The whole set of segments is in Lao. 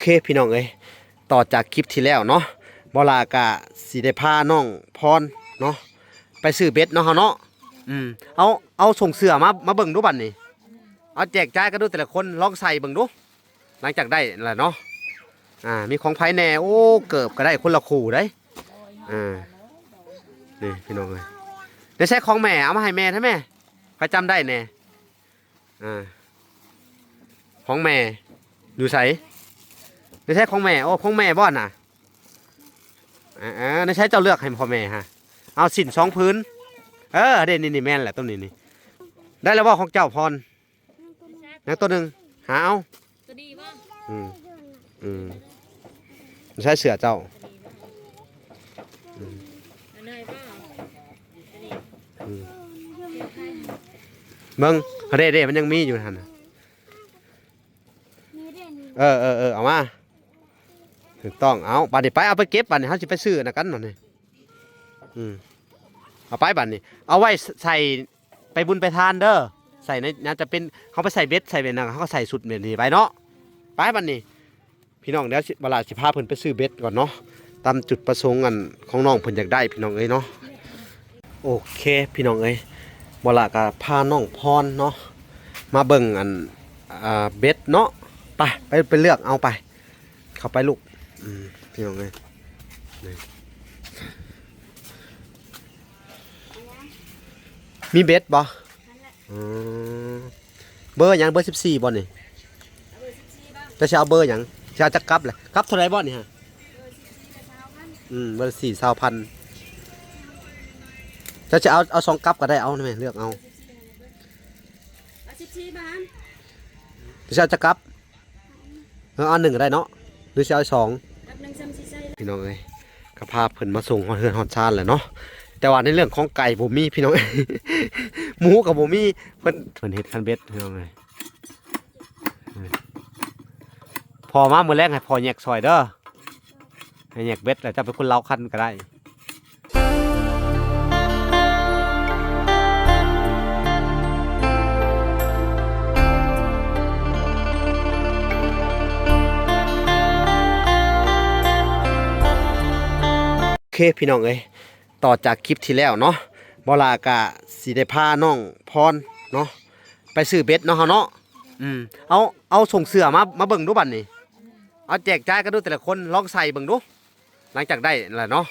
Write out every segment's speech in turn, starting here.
ເຄ ພີ່ນ້ອງເອີຍ, ຕໍ່ຈາກຄລິບທີ່ແລ້ວເນາະ, ບໍ່ຫຼ້າກະຊິໄດ້ພານ້ອງພອນເນາະ ໄປຊື້ເບັດເນາະເຮົາເນາະ. ອືມ ເອົາ ເອົາສົ່ງເສື້ອມາ ມາເບິ່ງດູບັດນີ້, ເອົາແຈກຈ່າຍກັນດູແຕ່ລະຄົນ ລອງໃສ່ເບິ່ງດູ. ຫຼັງຈາກໄດ້ແລ້ວເນາະ ອ່າ ມີຂອງໃຜແດ່? ໂອ້ ເກີບກໍໄດ້ຄົນລະຄູ່ເດ້. ອ່າ ນີ້ພີ່ນ້ອງເອີຍ, ໃນໃຊ້ຂອງແມ່ ເອົາມາໃຫ້ແມ່ແທ້ແມ່, ໃຜຈຳໄດ້ແດ່? ອ່າ ຂອງແມ່ຢູ່ໃສ? ໃນໃຊ້ຂອງແມ່? ໂອ້ ຂອງແມ່ບໍ່ນະ? ອ່າ ໃນໃຊ້ເຈົ້າເລືອກໃຫ້ພໍ່ແມ່ຫະ? ເອົາສິ້ນສອງຜືນ. ເອີ ເດ້ ນີ້ ນີ້ແມ່ນແຫຼະ ຕົວນີ້ນີ້. ໄດ້ແລ້ວບໍ່ຂອງເຈົ້າພອນ? ຍັງຕົວໜຶ່ງ ຫາເອົາ. ຕົວນີ້ບໍ່? ອືມ ອືມ ໃຊ້ເສື້ອເຈົ້າ. ອືມ ອັນນັ້ນບໍ່? ຕົວນີ້ ອືມ ເບິ່ງ ເດ້ ເດ້ ມັນຍັງມີຢູ່ຫັ້ນນະ. ເອີ ເອີ ເອີ ເອົາມາ ຖືກຕ້ອງ. ເອົາ ບາດນີ້ໄປ ເອົາໄປເກັບ ບາດນີ້ເຮົາຊິໄປຊື້ອັນນັ້ນກັນບາດນີ້. ອືມ ເອົາໄປບາດນີ້ ເອົາໄວ້ໃສ່ໄປບຸນໄປທານເດີ, ໃສ່ໃນ ໜ້າຈະເປັນ ເຮົາໄປໃສ່ເບັດໃສ່ແບບນັ້ນ ເຮົາກໍໃສ່ຊຸດແບບນີ້ໄປເນາະ. ໄປບາດນີ້ ພີ່ນ້ອງ ດຽວຊິ ບ່າວຫຼ້າຊິພາເພິ່ນໄປຊື້ເບັດກ່ອນເນາະ ຕາມຈຸດປະສົງອັນຂອງນ້ອງເພິ່ນຢາກໄດ້ພີ່ນ້ອງເອີຍເນາະ. ໂອເຄພີ່ນ້ອງເອີຍ, ບ່າວຫຼ້າກໍພານ້ອງພອນເນາະ ມາເບິ່ງອັນ ອ່າ ເບັດເນາະ. ໄປ ໄປ ໄປເລືອກເອົາໄປ. ເຂົ້າໄປລູກ. ອືມ ພີ່ນ້ອງເອີຍ ນີ້ ມີເບັດບໍ່? ອືມ ເບີຫຍັງ? ເບີສິບສີ່ບໍ່ນີ້? ເຈົ້າຊິເອົາເບີຫຍັງ? ຊິເອົາຈັກກັບລະ? ກັບເທົ່າໃດບໍ່ນີ້ຫະ? ອືມ ເບີສິບສີ່ ຊາວພັນ. ເຈົ້າຊິເອົາ ເອົາສອງກັບກໍໄດ້ ເອົາແມ່ ເລືອກເອົາ. ເອົາສິບສີ່ບາດ. ເຈົ້າຊິເອົາຈັກກັບ? ເອີ ເອົາໜຶ່ງກໍໄດ້ເນາະ ຫຼືຊິເອົາສອງ? ກັບໜຶ່ງຊ້ຳຊິໃສ່. ພີ່ນ້ອງເອີຍ ກໍພາເພິ່ນມາສົ່ງຮອດເຮືອນຮອດຊານແລ້ວເນາະ, ແຕ່ວ່າໃນເລື່ອງຂອງໄກ່ບໍ່ມີພີ່ນ້ອງເອີຍ, ໝູກໍບໍ່ມີ. ເພິ່ນ ເພິ່ນເຮັດຄັນເບັດພີ່ນ້ອງເອີຍ. ພໍ່ມາມື້ແລງໃຫ້ພໍ່ແຍກຊ່ອຍເດີ, ໃຫ້ແຍກເບັດ ແລ້ວເຈົ້າເປັນຄົນເລົາຄັນກໍໄດ້. ໂອເຄພີ່ນ້ອງເອີຍ, ຕໍ່ຈາກຄລິບທີ່ແລ້ວເນາະ, ບ່າວຫຼ້າກະຊິໄດ້ພານ້ອງພອນເນາະ ໄປຊື້ເບັດເນາະເຮົາເນາະ. ອືມ ເອົາ ເອົາສົ່ງເສື້ອມາ ມາເບິ່ງດູບັດນີ້, ເອົາແຈກຈ່າຍກັນດູແຕ່ລະຄົນ ລອງໃສ່ເບິ່ງດູ. ຫຼັງຈາກໄດ້ແລ້ວເນາະ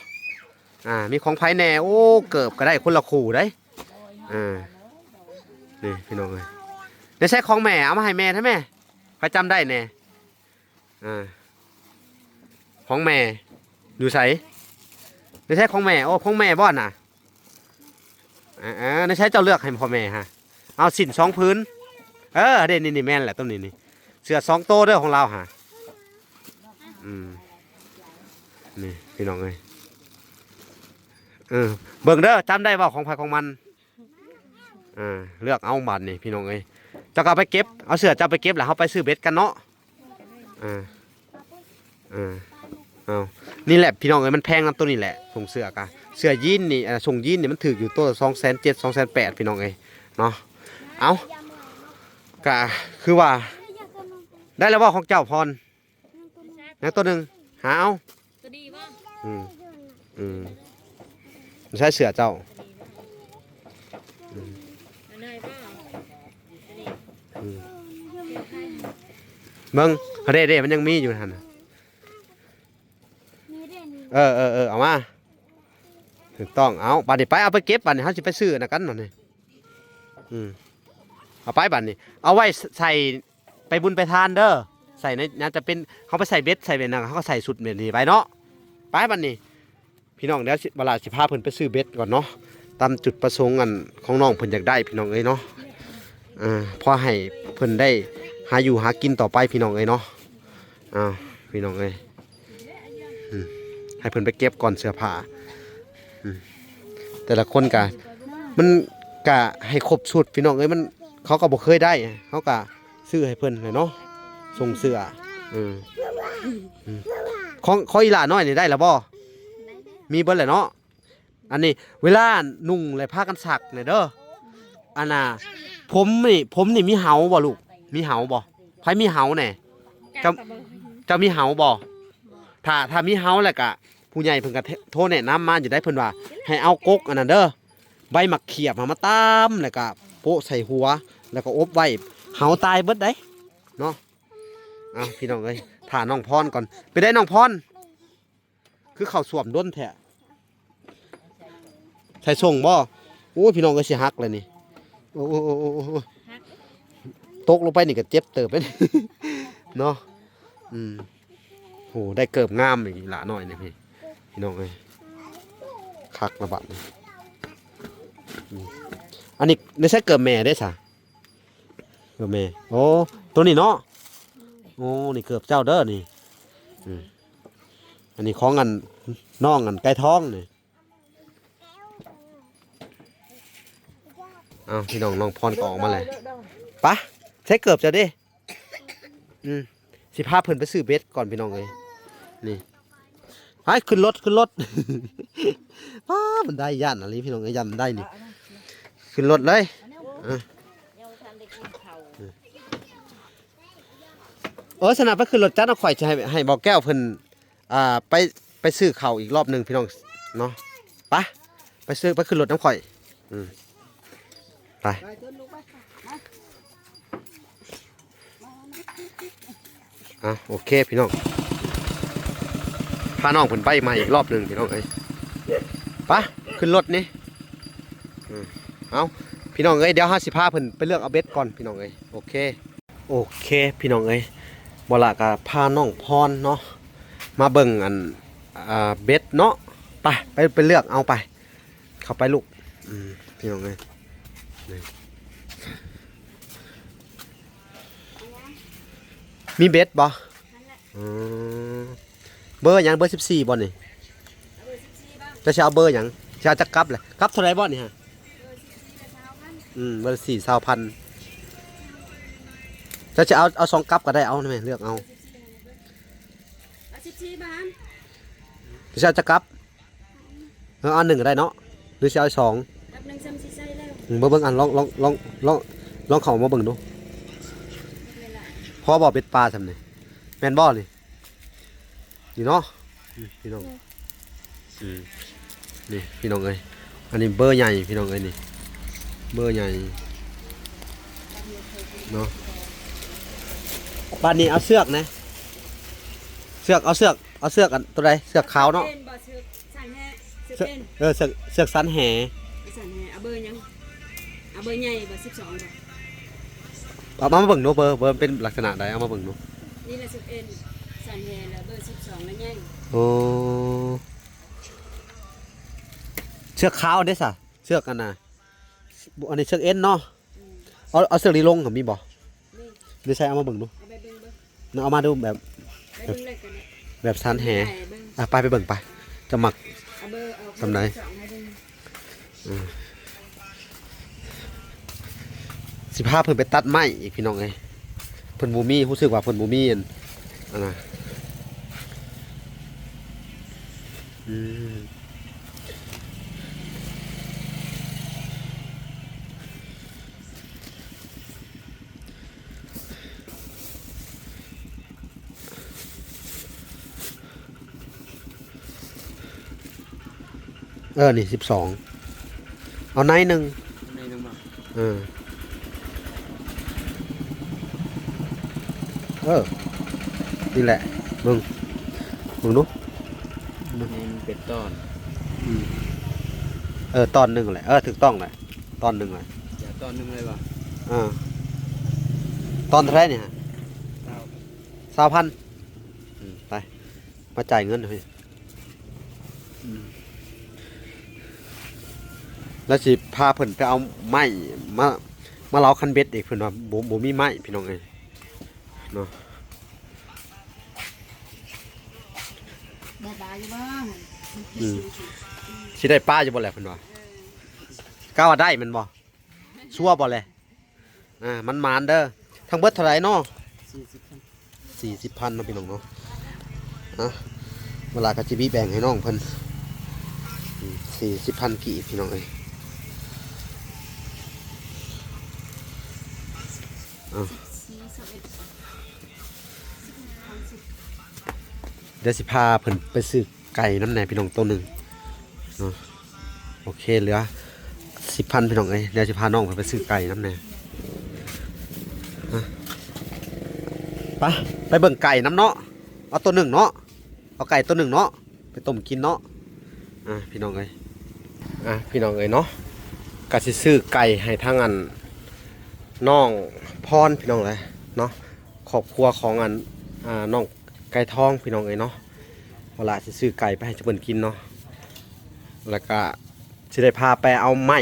ອ່າ ມີຂອງໃຜແດ່? ໂອ້ ເກີບກໍໄດ້ຄົນລະຄູ່ເດ້. ອ່າ ນີ້ພີ່ນ້ອງເອີຍ, ໃນໃຊ້ຂອງແມ່ ເອົາມາໃຫ້ແມ່ແທ້ແມ່, ໃຜຈຳໄດ້ແດ່? ອ່າ ຂອງແມ່ຢູ່ໃສ? ໃນໃຊ້ຂອງແມ່? ໂອ້ ຂອງແມ່ບໍ່ນະ? ອ່າ ໃນໃຊ້ເຈົ້າເລືອກໃຫ້ພໍ່ແມ່ຫະ? ເອົາສິ້ນສອງຜືນ. ເອີ ເດ້ ນີ້ ນີ້ແມ່ນແຫຼະ ຕົວນີ້ນີ້, ເສື້ອສອງໂຕເດີຂອງລາວຫະ. ອືມ ນີ້ພີ່ນ້ອງເອີຍ, ເອີ ເບິ່ງເດີ ຈຳໄດ້ບໍ່ ຂອງໃຜຂອງມັນ. ອ່າ ເລືອກເອົາບາດນີ້ພີ່ນ້ອງເອີຍ, ເຈົ້າກໍເອົາໄປເກັບ ເອົາເສື້ອເຈົ້າໄປເກັບ ແລ້ວເຮົາໄປຊື້ເບັດກັນເນາະ. ອ່າ ອ່າ ເອົາ ນີ້ແຫຼະພີ່ນ້ອງເອີຍ, ມັນແພງນຳໂຕນີ້ແຫຼະ ສົ່ງເສື້ອກະ ເສື້ອຢີນນີ້ ອ່າ ສົ່ງຢີນນີ້ມັນຖືກຢູ່ໂຕລະສອງແສນເຈັດ ສອງແສນແປດ ພີ່ນ້ອງເອີຍເນາະ. ເອົາ ກະຄືວ່າ ໄດ້ແລ້ວບໍ່ຂອງເຈົ້າພອນ? ຍັງຕົວໜຶ່ງ ຫາເອົາ. ຕົວນີ້ບໍ່? ອືມ ອືມ ໃຊ້ເສື້ອເຈົ້າ. ອືມ ອັນນັ້ນບໍ່? ຕົວນີ້ ອືມ ເບິ່ງ ເດ້ ເດ້ ມັນຍັງມີຢູ່ຫັ້ນນະ. ເອີ ເອີ ເອີ ເອົາມາ ຖືກຕ້ອງ. ເອົາ ບາດນີ້ໄປ ເອົາໄປເກັບ ບາດນີ້ເຮົາຊິໄປຊື້ອັນນັ້ນກັນບາດນີ້. ອືມ ເອົາໄປບາດນີ້ ເອົາໄວ້ໃສ່ໄປບຸນໄປທານເດີ, ໃສ່ໃນ ໜ້າຈະເປັນ ເຮົາໄປໃສ່ເບັດໃສ່ແບບນັ້ນ ເຮົາກໍໃສ່ຊຸດແບບນີ້ໄປເນາະ. ໄປບາດນີ້ພີ່ນ້ອງ ດຽວຊິ ບ່າວຫຼ້າຊິພາເພິ່ນໄປຊື້ເບັດກ່ອນເນາະ ຕາມຈຸດປະສົງອັນຂອງນ້ອງເພິ່ນຢາກໄດ້ພີ່ນ້ອງເອີຍເນາະ. ອ່າ ພໍໃຫ້ເພິ່ນໄດ້ຫາຢູ່ຫາກິນຕໍ່ໄປພີ່ນ້ອງເອີຍເນາະ. ອ່າ ພີ່ນ້ອງເອີຍ ອືມ ໃຫ້ເພິ່ນໄປເກັບກ່ອນເສື້ອຜ້າ. ອືມ ແຕ່ລະຄົນກະ ມັນກະໃຫ້ຄົບຊຸດພີ່ນ້ອງເອີຍ, ມັນ ເຂົາກໍບໍ່ເຄີຍໄດ້ ເຮົາກະຊື້ໃຫ້ເພິ່ນແຫຼະເນາະ ສົ່ງເສື້ອ. ເອີ ອືມ ຂອງ ຂອງອີ່ຫຼ້ານ້ອຍນີ້ໄດ້ລະບໍ່? ມີເບິດແຫຼະເນາະ. ອັນນີ້ເວລານຸ່ງແລ້ວພາກັນຊັກແດ່ເດີ. ອັນນ່າ ຜົມນີ້ ຜົມນີ້ມີເຫົ່າບໍ່ລູກ? ມີເຫົ່າບໍ່? ໃຜມີເຫົ່າແດ່? ເຈົ້າ ກັບບໍ່? ເຈົ້າມີເຫົາບໍ່? ຖ້າ ຖ້າມີເຫົາແລ້ວກະ ຜູ້ໃຫຍ່ເພິ່ນກະໂທແນະນຳມາຢູ່ໄດ໋ ເພິ່ນວ່າໃຫ້ເອົາກົກອັນນັ້ນເດີ ໃບໝາກຂຽບມາຕຳ ແລ້ວກະໂປະໃສ່ຫົວ ແລ້ວກະອົບໄວ້ ເຫົາຕາຍເບິດໄດ໋ເນາະ. ເອົາ ພີ່ນ້ອງເອີຍ ຖ້ານ້ອງພອນກ່ອນ ໄປໄດ້ນ້ອງພອນ ຄືເຂົ້າສ້ວມດົນແທ້ ໃສ່ສົ່ງບໍ່? ໂອ້ຍ ພີ່ນ້ອງເອີຍ ຊິຫັກແລ້ວນີ້ ໂອ້ຍ ໂອ້ຍ ໂອ້ຍ ໂອ້ຍ ຕົກລົງໄປນີ້ກໍເຈັບເຕີບເດ້ເນາະ. ອືມ ໂຫ ໄດ້ເກີບງາມອີກ ອີ່ຫຼ້ານ້ອຍນີ້ ພີ່ ພີ່ນ້ອງເອີຍ ຄັກລະບາດນີ້. ອືມ ອັນນີ້ໄດ້ໃສ່ເກີບແມ່ເດ້ຊະ ເກີບແມ່ ໂອ້ ໂຕນີ້ເນາະ ໂອ້ ນີ້ເກີບເຈົ້າເດີນີ້. ອືມ ອັນນີ້ຂອງອັນ ນ້ອງອັນໄກ່ທອງນີ້. ເອົາ ພີ່ນ້ອງ ນ້ອງພອນກໍອອກມາແລ້ວ ປະ ໃສ່ເກີບເຈົ້າເດ້. ອືມ ຊິພາເພິ່ນໄປຊື້ເບັດກ່ອນ ພີ່ນ້ອງເອີຍ ນີ້ ໄປ ຂຶ້ນລົດ ຂຶ້ນລົດ ປ້າ ມັນໄດ້ ຢ້ານອີ່ຫຼີ ພີ່ນ້ອງເອີຍ ຢ້ານມັນໄດ້ນີ້ ຂຶ້ນລົດເລີຍ. ເອີ ເອີ ຊັ້ນນະ ໄປຂຶ້ນລົດຈັກນະ ຂ້ອຍຈະໃຫ້ ໃຫ້ບໍ່ແກ້ວເພິ່ນ ອ່າ ໄປ ໄປຊື້ເຂົ້າອີກລອບໜຶ່ງ ພີ່ນ້ອງເນາະ. ໄປ ໄປຊື້ ໄປຂຶ້ນລົດນຳຂ້ອຍ. ອືມ ໄປ ອ່ະ ໂອເຄ ພີ່ນ້ອງ ພານ້ອງເພິ່ນໄປໃໝ່ອີກລອບໜຶ່ງ ພີ່ນ້ອງເອີຍ. ໄປ ຂຶ້ນລົດນີ້. ອືມ ເອົາ ພີ່ນ້ອງເອີຍ ດຽວເຮົາຊິພາເພິ່ນໄປເລືອກເອົາເບັດກ່ອນ ພີ່ນ້ອງເອີຍ. ໂອເຄ ໂອເຄ ພີ່ນ້ອງເອີຍ ບໍ່ຫຼ້າກໍພານ້ອງພອນເນາະ ມາເບິ່ງອັນ ອ່າ ເບັດເນາະ. ໄປ ໄປ ໄປເລືອກເອົາ ໄປ ເຂົ້າໄປລູກ. ອືມ ພີ່ນ້ອງເອີຍ ນີ້ ມີເບັດບໍ່? ອືມ ເບີຫຍັງ? ເບີສິບສີ່ບໍ່ນີ້? ເອົາເບີສິບສີ່ບໍ່? ເຈົ້າຊິເອົາເບີຫຍັງ? ຊິເອົາຈັກກັບແຫຼະ? ກັບເທົ່າໃດບໍ່ນີ້ຮະ? ເບີສິບສີ່ລະຊາວພັນ. ອືມ ເບີສິບສີ່ ຊາວພັນ. ເຈົ້າຊິເອົາ ເອົາສອງກັບກໍໄດ້ ເອົາແມ່ ເລືອກເອົາ. ເອົາສິບສີ່ບາດ. ເຈົ້າຊິເອົາຈັກກັບ? ເອີ ເອົາໜຶ່ງກໍໄດ້ເນາະ ຫຼືຊິເອົາສອງ? ກັບໜຶ່ງຊ້ຳຊິໃສ່ແລ້ວ. ອືມ ເບິ່ງ ເບິ່ງ ອັນ ລອງ ລອງ ລອງ ລອງ ລອງເຂົ້າມາເບິ່ງດູ ແມ່ນລະ ພໍບໍ່ເບັດປາຊ່ຳນີ້ ແມ່ນບໍ່ນີ້? ນີ້ເນາະ ອືມ ພີ່ນ້ອງ ອືມ ນີ້ພີ່ນ້ອງເອີຍ ອັນນີ້ເບີໃຫຍ່ ພີ່ນ້ອງເອີຍ ນີ້ເບີໃຫຍ່ເນາະ. ບາດນີ້ເອົາເຊືອກນະ ເຊືອກ ເອົາເຊືອກ ເອົາເຊືອກອັນໂຕໃດ? ເຊືອກຂາວເນາະ ເຊືອກເອັນບໍ່? ເຊືອກ ສັນແຫ ເຊືອກ ເຊືອກ ເອັນ ເຊືອກ ເຊືອກສັນແຫ ສັນແຫ. ເອົາເບີຫຍັງ? ເອົາເບີໃຫຍ່ບໍ່? ສິບສອງບໍ່? ເອົາມາເບິ່ງດູ ເບີ ເບີເປັນລັກສະນະໃດ ເອົາມາເບິ່ງດູ. ນີ້ລະສິບເອັດ ສັນແຫລະ ເບີສິບສອງລະໃຫຍ່. ໂອ້ ເຊືອກຂາວເດ້ຊະ ເຊືອກອັນນ່າ ອັນນີ້ເຊືອກເອັນເນາະ. ອືມ ເອົາ ເອົາເຊືອກນີ້ລົງກໍມີບໍ່? ມີ ຫຼືໃສ່ ເອົາມາເບິ່ງດູ ເອົາໄປເບິ່ງເບິ່ງ ເນາະ ເອົາມາດູແບບ ໄປເບິ່ງເລີຍກໍໄດ້ ແບບສັນແຫ ໄປເບິ່ງ ອ່ະ ໄປ ໄປເບິ່ງໄປ ເຈົ້າມັກ ເອົາເບີ ເອົາ ສ່ຳໃດ? ອືມ ຊິພາເພິ່ນໄປຕັດໄມ້ອີກ ພີ່ນ້ອງເອີຍ ເພິ່ນບໍ່ມີ ຮູ້ສຶກວ່າເພິ່ນບໍ່ມີອັນ ອັນນ່າ ອືມ. ເອີ ນີ້ສິບສອງ ເອົາໃນໜຶ່ງ ໃນໜຶ່ງບໍ່? ເອີ ເອີ ນີ້ແຫຼະ ເບິ່ງ ເບິ່ງດູ ນີ້ມັນເປັນຕອນ ອືມ ເອີ ຕອນໜຶ່ງແຫຼະ ເອີ ຖືກຕ້ອງແຫຼະ ຕອນໜຶ່ງແຫຼະ ຢາກຕອນໜຶ່ງເລີຍບໍ່? ເອີ ຕອນເທົ່າໃດນີ້ຮະ? ຊາວພັນ ຊາວພັນ ອືມ ໄປ ມາຈ່າຍເງິນໃຫ້ ອືມ ແລ້ວຊິພາເພິ່ນໄປເອົາໄມ້ມາ ມາເລົາຄັນເບັດອີກ ເພິ່ນວ່າບໍ່ ບໍ່ມີໄມ້ ພີ່ນ້ອງເອີຍ ເນາະ ໄດ້ປາຢູ່ບໍ່? ອືມ ຊິໄດ້ປາຢູ່ບໍ່ແຫຼະ ເພິ່ນວ່າ ເອີ ກະວ່າໄດ້ແມ່ນບໍ່? ຊົ່ວບໍ່ແລະ? ອ່າ ໝານໆເດີ. ທັງເບິດເທົ່າໃດເນາະ? ສີ່ສິບພັນ ສີ່ສິບພັນເນາະ ພີ່ນ້ອງເນາະ. ອ່ະ ເວລາກໍຊິບີແບ່ງໃຫ້ນ້ອງເພິ່ນ ອືມ ສີ່ສິບພັນກີບ ພີ່ນ້ອງເອີຍ. ອ່ະ ສິບສີ່ ຊາວເອັດ ສິບຫ້າ ສາມສິບ ດຽວຊິພາເພິ່ນໄປຊື້ໄກ່ນຳແດ່ພີ່ນ້ອງ ໂຕໜຶ່ງເນາະ. ໂອເຄ ເຫຼືອສິບພັນພີ່ນ້ອງເອີຍ. ດຽວຊິພານ້ອງເພິ່ນໄປຊື້ໄກ່ນຳແດ່. ໄປ ໄປເບິ່ງໄກ່ນຳເນາະ. ເອົາໂຕໜຶ່ງເນາະ ເອົາໄກ່ໂຕໜຶ່ງເນາະ ໄປຕົ້ມກິນເນາະ. ອ່າ ພີ່ນ້ອງເອີຍ ອ່າ ພີ່ນ້ອງເອີຍເນາະ ກະຊິຊື້ໄກ່ໃຫ້ທາງອັນ ນ້ອງພອນ ພີ່ນ້ອງເອີຍເນາະ. ຄອບຄົວຂອງອັນ ອ່າ ນ້ອງໄກ່ທອງ ພີ່ນ້ອງເອີຍເນາະ. ເວລາຊິຊື້ໄກ່ໄປໃຫ້ເພິ່ນກິນເນາະ ແລ້ວກະຊິໄດ້ພາໄປເອົາໄມ້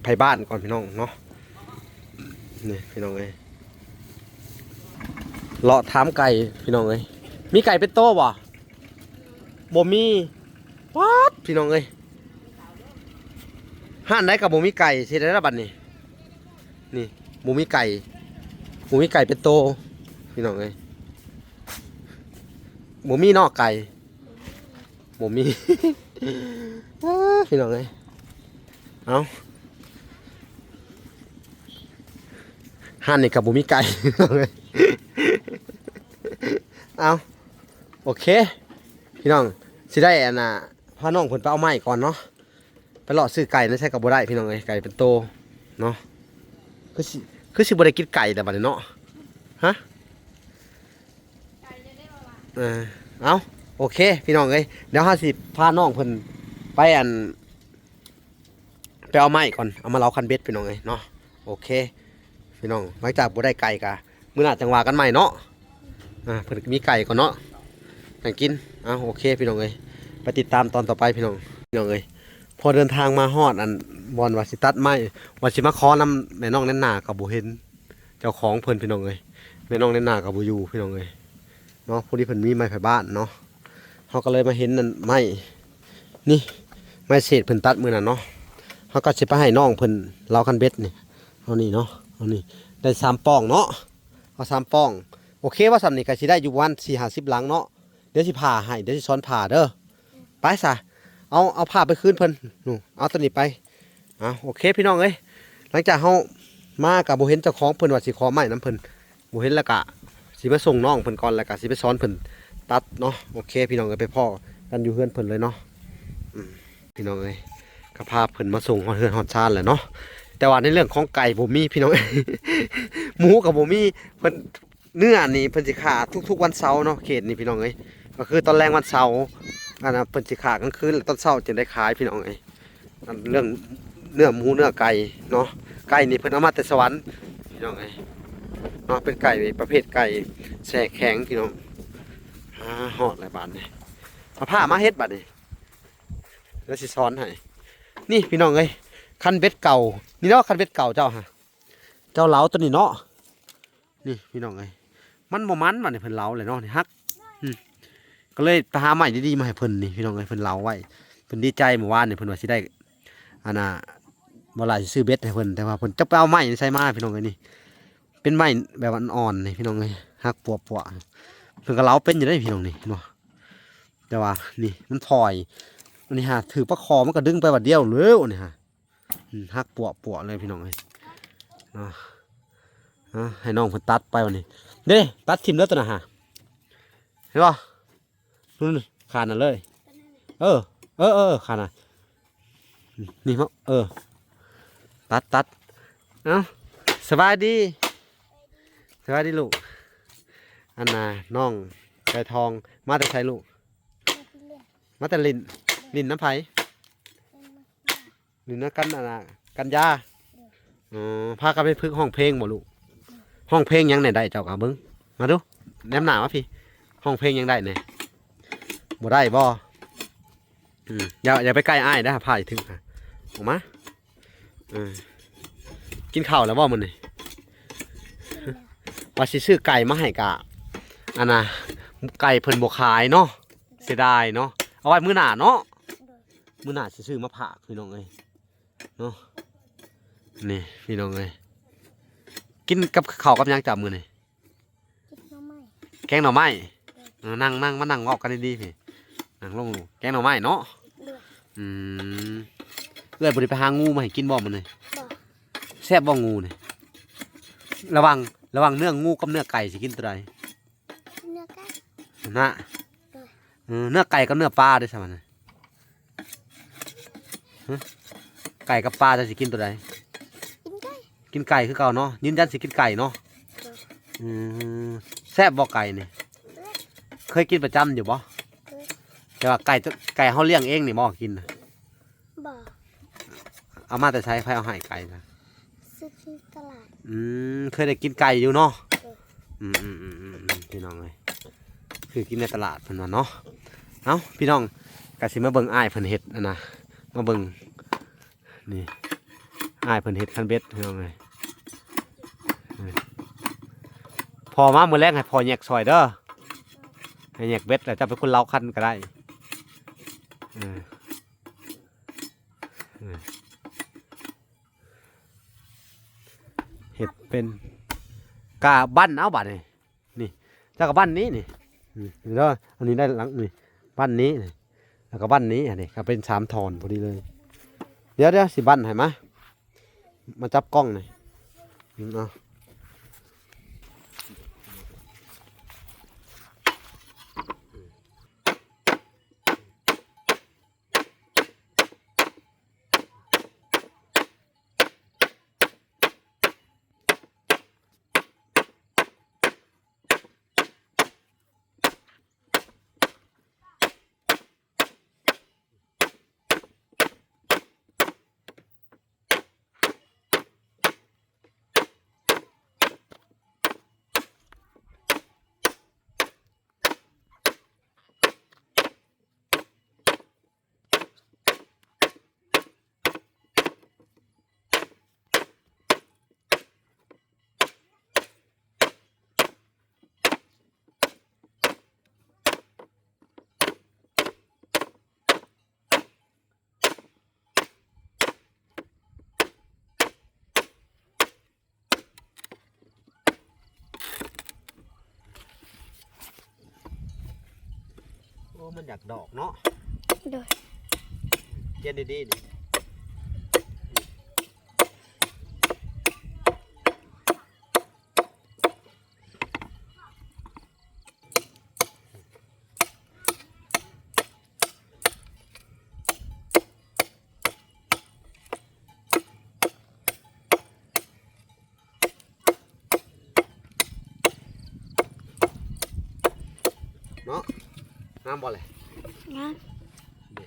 ໄຜບ້ານກ່ອນ ພີ່ນ້ອງເນາະ. ນີ້ ພີ່ນ້ອງເອີຍ ເລາະຖາມໄກ່ ພີ່ນ້ອງເອີຍ. ມີໄກ່ເປັນໂຕບໍ່? ບໍ່ມີ. ປາດ ພີ່ນ້ອງເອີຍ ຮ້ານໃດກໍບໍ່ມີໄກ່ ຊິເຮັດໄດ້ລະບັດນີ້. ນີ້ ບໍ່ມີໄກ່ ບໍ່ມີໄກ່ເປັນໂຕ ພີ່ນ້ອງເອີຍ ບໍ່ມີເນາະໄກ່ ບໍ່ມີ. ເອີ ພີ່ນ້ອງເອີຍ ເອົ້າ ຮ້ານນີ້ກໍບໍ່ມີໄກ່. ເອົ້າ ໂອເຄ ພີ່ນ້ອງ ຊິໄດ້ອັນນ່າ ພານ້ອງເພິ່ນໄປເອົາໄມ້ກ່ອນເນາະ. ໄປເລາະຊື້ໄກ່ໃນໃສກໍບໍ່ໄດ້ ພີ່ນ້ອງເອີຍ ໄກ່ເປັນໂຕເນາະ. ຄືຊິ ຄືຊິບໍ່ໄດ້ກິນໄກ່ແລ້ວບັດນີ້ເນາະ ຮະ. ເອີ ເອົ້າ ໂອເຄ ພີ່ນ້ອງເອີຍ ດຽວເຮົາຊິພານ້ອງເພິ່ນໄປອັນ ໄປເອົາໄມ້ກ່ອນ ເອົາມາເລົາຄັນເບັດ ພີ່ນ້ອງເອີຍເນາະ. ໂອເຄ ພີ່ນ້ອງ ຫຼັງຈາກບໍ່ໄດ້ໄກ່ກະ ມື້ໜ້າຈັ່ງວ່າກັນໃໝ່ເນາະ. ອ່າ ເພິ່ນມີໄກ່ກ່ອນເນາະ ຈັ່ງກິນ. ເອົ້າ ໂອເຄ ພີ່ນ້ອງເອີຍ ໄປຕິດຕາມຕອນຕໍ່ໄປ ພີ່ນ້ອງ ພີ່ນ້ອງເອີຍ. ພໍເດີນທາງມາຮອດອັນ ບ່ອນວ່າຊິຕັດໄມ້ ວ່າຊິມາຂໍນຳແມ່ນ້ອງແນນນາ ກໍບໍ່ເຫັນເຈົ້າຂອງເພິ່ນ ພີ່ນ້ອງເອີຍ. ແມ່ນ້ອງແນນນາກໍບໍ່ຢູ່ ພີ່ນ້ອງເອີຍເນາະ. ພໍດີເພິ່ນມີໄມ້ໄຜບ້ານເນາະ ເຮົາກໍເລີຍມາເຫັນອັນໄມ້ນີ້ ໄມ້ເສດເພິ່ນຕັດມື້ນັ້ນເນາະ. ເຮົາກໍຊິໄປໃຫ້ນ້ອງເພິ່ນເລົາຄັນເບັດນີ້ ເອົານີ້ເນາະ ເອົານີ້ ໄດ້ສາມປ່ອງເນາະ ເອົາສາມປ່ອງ. ໂອເຄ ວ່າສ່ຳນີ້ກໍຊິໄດ້ຢູ່ປະມານສີ່ຫ້າສິບຫຼັງເນາະ. ດຽວຊິຜ່າໃຫ້ ດຽວຊິສອນຜ່າເດີ. ໄປຊະ ເອົາ ເອົາຜ່າໄປຄືນເພິ່ນ ໜູ ເອົາໂຕນີ້ໄປ. ອ່າ ໂອເຄ ພີ່ນ້ອງເອີຍ ຫຼັງຈາກເຮົາມາກໍບໍ່ເຫັນເຈົ້າຂອງເພິ່ນ ວ່າຊິຂໍໄມ້ນຳເພິ່ນ ບໍ່ເຫັນ ແລ້ວກະຊິມາສົ່ງນ້ອງເພິ່ນກ່ອນ ແລ້ວກະຊິໄປສອນເພິ່ນຕັດເນາະ. ໂອເຄ ພີ່ນ້ອງເອີຍ ໄປພໍ້ກັນຢູ່ເຮືອນເພິ່ນເລີຍເນາະ. ອືມ ພີ່ນ້ອງເອີຍ ກໍພາເພິ່ນມາສົ່ງຮອດເຮືອນຮອດຊານແລ້ວເນາະ. ແຕ່ວ່າໃນເລື່ອງຂອງໄກ່ບໍ່ມີ ພີ່ນ້ອງເອີຍ ໝູກໍບໍ່ມີ. ເພິ່ນ ເນື້ອນີ້ເພິ່ນຊິຂ້າທຸກໆວັນເສົາເນາະ ເຂດນີ້ ພີ່ນ້ອງເອີຍ. ກໍຄືຕອນແລງວັນເສົາ ອັນນ່າ ເພິ່ນຊິຂ້າກາງຄືນ ແລ້ວຕອນເຊົ້າຈຶ່ງໄດ້ຂາຍ ພີ່ນ້ອງເອີຍ. ອັນເລື່ອງເນື້ອໝູເນື້ອໄກ່ເນາະ ໄກ່ນີ້ເພິ່ນເອົາມາແຕ່ສະຫວັນ ພີ່ນ້ອງເອີຍເນາະ. ເປັນໄກ່ປະເພດໄກ່ແຊ່ແຂງ ພີ່ນ້ອງ. ອ່າ ຮອດແລ້ວບາດນີ້ ເອົາຜ້າມາເຮັດບາດນີ້ ແລ້ວຊິສອນໃຫ້. ນີ້ ພີ່ນ້ອງເອີຍ ຄັນເບັດເກົ່ານີ້ເນາະ ຄັນເບັດເກົ່າເຈົ້າຫະ ເຈົ້າເລົາໂຕນີ້ເນາະ. ນີ້ ພີ່ນ້ອງເອີຍ ມັນບໍ່ມັນ ບາດນີ້ເພິ່ນເລົາແລ້ວເນາະ ນີ້ຫັກ. ອືມ ກໍເລີຍໄປຫາໄມ້ດີໆມາໃຫ້ເພິ່ນນີ້ ພີ່ນ້ອງເອີຍ. ເພິ່ນເລົາໄວ້ ເພິ່ນດີໃຈມື້ວານນີ້ ເພິ່ນວ່າຊິໄດ້ ອັນນ່າ ບໍ່ຫຼາຍຊິຊື້ເບັດໃຫ້ເພິ່ນ ແຕ່ວ່າເພິ່ນຈັກໄປເອົາໄມ້ໃນໃສມາ ພີ່ນ້ອງເອີຍ. ນີ້ເປັນໄມ້ແບບອ່ອນໆນີ້ ພີ່ນ້ອງເອີຍ ຫັກປົວໆ. ເພິ່ນກໍເລົາເປັນຢູ່ເດ້ ພີ່ນ້ອງ ນີ້ເຫັນບໍ່. ແຕ່ວ່ານີ້ມັນພອຍ ອັນນີ້ຫາຖືກປາຄໍມັນກໍດຶງໄປບາດດຽວເລີຍ ອັນນີ້ຫາ ອືມ ຫັກປົວໆເລີຍ ພີ່ນ້ອງເອີຍເນາະ. ອ່າ ໃຫ້ນ້ອງເພິ່ນຕັດໄປບາດນີ້ ເດ້ ຕັດຖິ້ມເດີໂຕນັ້ນຫາ ເຫັນບໍ່. ນັ້ນ ຂານັ້ນເລີຍ ເອີ ເອີ ເອີ ຂານັ້ນ ນີ້ມາ ເອີ ຕັດ ຕັດ. ເອົ້າ ສະບາຍດີ ສະບາຍດີລູກ. ອັນນ່າ ນ້ອງໄກ່ທອງ ມາແຕ່ໃສລູກ? ມາແຕ່ຫຼິ້ນ ຫຼິ້ນນຳໃຜ? ນີ້ນະ ກັນ ອັນນ່າ ກັນຢາ. ອໍ ພາກັນໄປຝຶກຮ້ອງເພງບໍ່ລູກ? ຮ້ອງເພງຫຍັງແດ່ໄດ້ ເຈົ້າກໍເບິ່ງ ມາດູ ແນມໜ້າມາພີ້ ຮ້ອງເພງຫຍັງໄດ້ແດ່? ບໍ່ໄດ້ບໍ່? ອືມ ຢ່າ ຢ່າໄປໃກ້ອ້າຍເດີ ພາຖືກ ອອກມາ. ເອີ ກິນເຂົ້າແລ້ວບໍ່ມື້ນີ້? ວ່າຊິຊື້ໄກ່ມາໃຫ້ກະ ອັນນ່າ ໄກ່ເພິ່ນບໍ່ຂາຍເນາະ ເສຍດາຍເນາະ ເອົາໄວ້ມື້ໜ້າເນາະ. ມື້ໜ້າຊິຊື້ມາຝາກ ພີ່ນ້ອງເອີຍ ເນາະ. ນີ້ ພີ່ນ້ອງເອີຍ ກິນກັບເຂົ້າກັບຫຍັງເຈົ້າມື້ນີ້? ກິນໜໍ່ໄມ້ ແກງໜໍ່ໄມ້. ເອີ ນັ່ງ ນັ່ງ ມານັ່ງເວົ້າກັນດີໆ ພີ້ ນັ່ງລົງ. ແກງໜໍ່ໄມ້ເນາະ. ອືມ ເອື້ອຍບໍ່ໄດ້ໄປຫາງູມາໃຫ້ກິນບໍ່ມື້ນີ້? ບໍ່. ແຊບບໍ່ງູນີ້? ລະຫວ່າງ ລະຫວ່າງເນື້ອງູກັບເນື້ອໄກ່ ຊິກິນໂຕໃດ? ເນື້ອໄກ່ນະ. ໂດຍ. ເອີ ເນື້ອໄກ່ກັບເນື້ອປາເດ້ຊະບັດນີ້? ຮະ? ໄກ່ກັບປາ ເຈົ້າຊິກິນໂຕໃດ? ກິນໄກ່ ກິນໄກ່ຄືເກົ່າເນາະ. ຢືນຢັນຊິກິນໄກ່ເນາະ? ໂດຍ. ອືມ ແຊບບໍ່ໄກ່ນີ້? ແຊບ. ເຄີຍກິນປະຈຳຢູ່ບໍ່? ເຄີຍ. ແຕ່ວ່າໄກ່ ໄກ່ເຮົາລ້ຽງເອງນີ້ບໍ່ກິນນະ? ບໍ່. ເອົາມາແຕ່ໃສ? ໃຜເອົາໃຫ້ໄກ່ນະ? ຊື້ທີ່ຕະຫຼາດ. ອືມ ເຄີຍໄດ້ກິນໄກ່ຢູ່ເນາະ? ເອີ. ອືມໆໆໆ ພີ່ນ້ອງເອີຍ ຄືກິນໃນຕະຫຼາດເພິ່ນວ່າເນາະ. ເອົ້າ ພີ່ນ້ອງ ກະຊິມາເບິ່ງອ້າຍເພິ່ນເຮັດຫັ້ນນະ ມາເບິ່ງ ນີ້ ອ້າຍເພິ່ນເຮັດຄັນເບັດ ພີ່ນ້ອງເອີຍ. ພໍ່ມາມື້ແລງໃຫ້ພໍ່ແຍກຊ່ອຍເດີ ໃຫ້ແຍກເບັດ ແລ້ວເຈົ້າເປັນຄົນເລົາຄັນກະໄດ້. ເອີ ເອີ ເຮັດເປັນ ກະບັ້ນເອົາບາດນີ້. ນີ້ ເຈົ້າກະບັ້ນນີ້ນີ້ ນີ້ເດີ ອັນນີ້ໄດ້ຫຼັງນີ້ ບັ້ນນີ້ນີ້ ແລ້ວກະບັ້ນນີ້ ອັນນີ້ກະເປັນສາມທ່ອນພໍດີເລີຍ. ດຽວໆ ຊິບັ້ນໃຫ້ ມາ ມາຈັບກ້ອງນີ້ ອືມ ເອົາ. ໂອ້ ມັນຢາກດອກເນາະ. ໂດຍ. ກຽນດີໆ ນີ້. ເນາະ ງາມບໍ່ແຫຼະ? ງາມ. ນີ້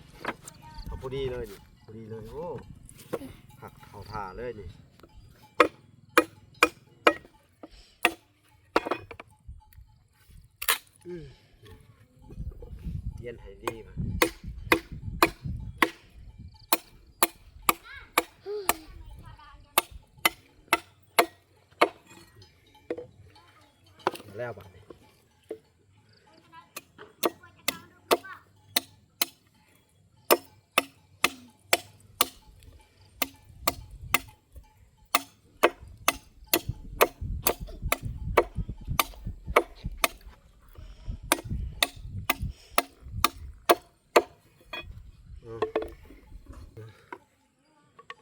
ເອົາພໍດີເລີຍນີ້ ພໍດີເລີຍ. ໂອ້ ຄັກເຂົ້າທ່າເລີຍນີ້. ອືມ ກຽນໃຫ້ດີ ແລ້ວບາດນີ້.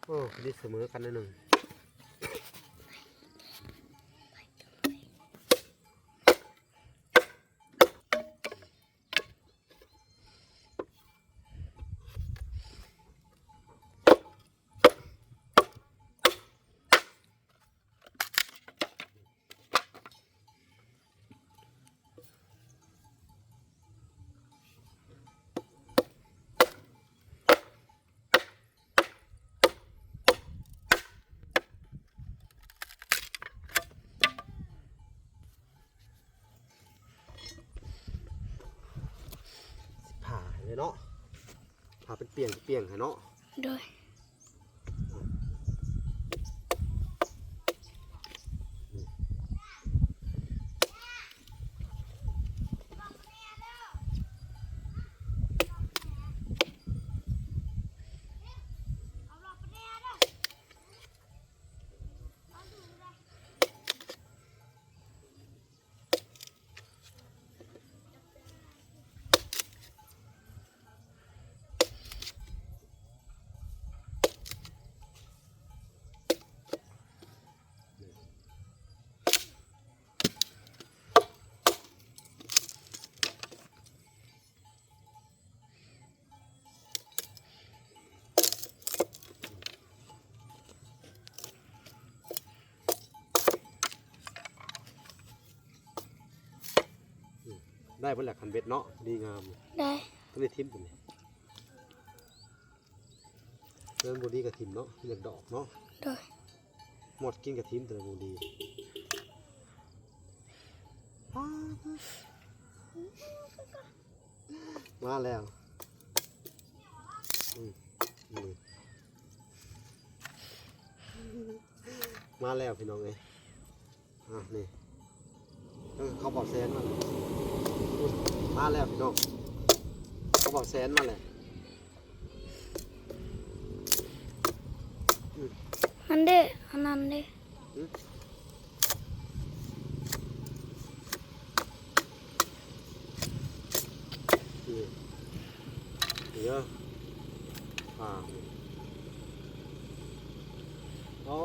ໂອ້ ດີສະເໝີກັນໜ້ອຍໜຶ່ງ. ຜ່າໃຫ້ເລີຍເນາະ ຜ່າເປັນປ່ຽງເປັນປ່ຽງໃຫ້ເນາະ. ໂດຍ. ໄດ້ເບິດແຫຼະຄັນເບັດເນາະ ດີງາມ. ໄດ້ ຕົວນີ້ຖິ້ມຕົວນີ້ ເລື່ອງບໍ່ດີກໍຖິ້ມເນາະ ເລືອກດອກເນາະ. ໂດຍ ໝົດກິນກໍຖິ້ມ ຕົວນີ້ບໍ່ດີ. ມາແລ້ວ ອືມ ນີ້ ມາແລ້ວພີ່ນ້ອງເອີຍ. ອ່ະ ນີ້ ເອີ ຂອງບ່າວແສນມາແລ້ວ. ມາແລ້ວພີ່ນ້ອງ ຂອງບ່າວແສນມາແລ້ວ. ອືມ ອັນເດ້ ອັນນັ້ນເດ້. ອືມ ນີ້ ນີ້ເດີ ອ່າ ໂອ້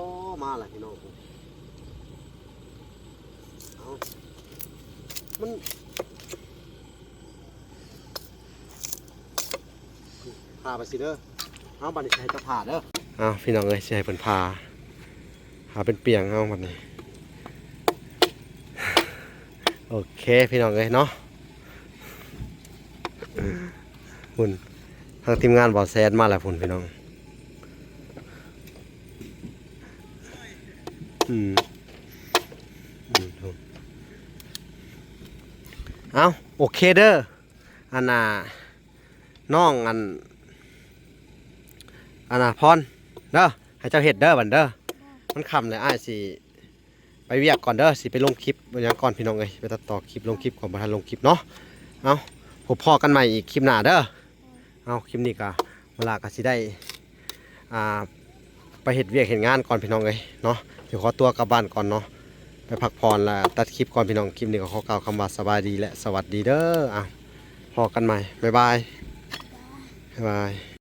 ມາແລ້ວພີ່ນ້ອງ. ເອົາ ມັນ ຜ່າໄປຊິເດີ. ເອົາ ບາດນີ້ຊິໃຫ້ເຈົ້າຜ່າເດີ. ເອົາ ພີ່ນ້ອງເອີຍ ຊິໃຫ້ເພິ່ນຜ່າ ຜ່າເປັນປ່ຽງເອົາບາດນີ້. ໂອເຄ ພີ່ນ້ອງເອີຍເນາະ ພຸ້ນ ທາງທີມງານບ່າວແສນມາແລ້ວພຸ້ນ ພີ່ນ້ອງ. ອືມ ອືມ ເອົາ ໂອເຄເດີ ອັນນ່າ ນ້ອງ ອັນ ອັນນ່າ ພອນ ເດີ ໃຫ້ເຈົ້າເຮັດເດີ ບັດເດີ. ມັນຄ່ຳແລ້ວ ອ້າຍຊິໄປວຽກກ່ອນເດີ ຊິໄປລົງຄລິບຫຍັງກ່ອນ ພີ່ນ້ອງເອີຍ ໄປຕັດຕໍ່ຄລິບ ລົງຄລິບກ່ອນ ບໍ່ທັນລົງຄລິບເນາະ. ເອົາ ພົບພໍ້ກັນໃໝ່ອີກຄລິບໜ້າເດີ. ເອົາ ຄລິບນີ້ກໍ ເວລາກໍຊິໄດ້ ອ່າ ໄປເຮັດວຽກເຮັດງານກ່ອນ ພີ່ນ້ອງເອີຍເນາະ. ຊິຂໍຕົວກັບບ້ານກ່ອນເນາະ ໄປພັກຜ່ອນ ແລະ ຕັດຄລິບກ່ອນ ພີ່ນ້ອງ. ຄລິບນີ້ກໍຂໍກ່າວຄຳວ່າສະບາຍດີ ແລະ ສະຫວັດດີເດີ. ເອົາ ພໍ້ກັນໃໝ່ ບາຍບາຍ ບາຍບາຍ.